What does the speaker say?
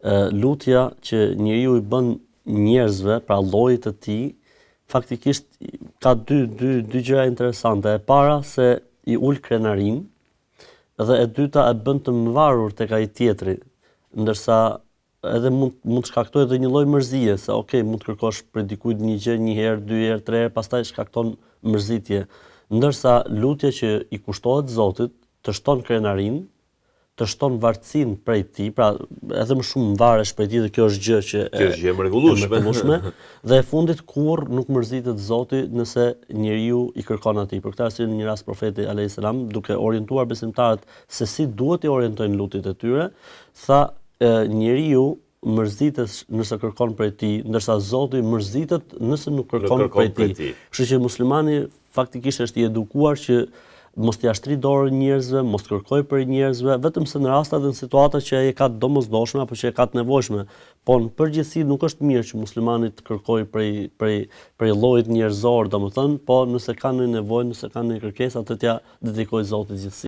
Lutja që njeriu i bën njerëzve, pra llojit të tij, faktikisht ka dy dy dy gjëra interesante. E para se i ul krenarinë dhe e dyta e bën të mvarur tek ai tjetri, ndërsa edhe mund mund të shkaktojë edhe një lloj mërzie se ok, mund të kërkosh prej dikujt një gjë një herë, dy herë, tre herë, pastaj shkakton mërzitje. Ndërsa lutja që i kushtohet Zotit të shton krenarinë, të shton vartësinë prej tij, pra edhe më shumë varesh prej tij dhe kjo është gjë që kjo është gjë e mrekullueshme. E mrekullueshme. Dhe e fundit kurrë nuk mërzitet Zoti nëse njeriu i kërkon atij. Për këtë arsye në një rast profeti alayhis salam duke orientuar besimtarët se si duhet t'i orientojnë lutjet e tyre, tha njeriu mërzitet nëse kërkon prej tij, ndërsa Zoti mërzitet nëse nuk kërkon, nuk kërkon prej tij. Kështu që muslimani faktikisht është i edukuar që mos t'ia shtrijë dorën njerëzve, mos të kërkojë prej njerëzve, vetëm se në raste dhe në situata që ai e ka të domosdoshme apo që e ka të nevojshme. Po në përgjithësi nuk është mirë që muslimani të kërkojë prej prej prej llojit njerëzor, domethënë, po nëse ka ndonjë nevojë, nëse ka ndonjë kërkesë, atë t'ia dedikojë Zotit gjithësi.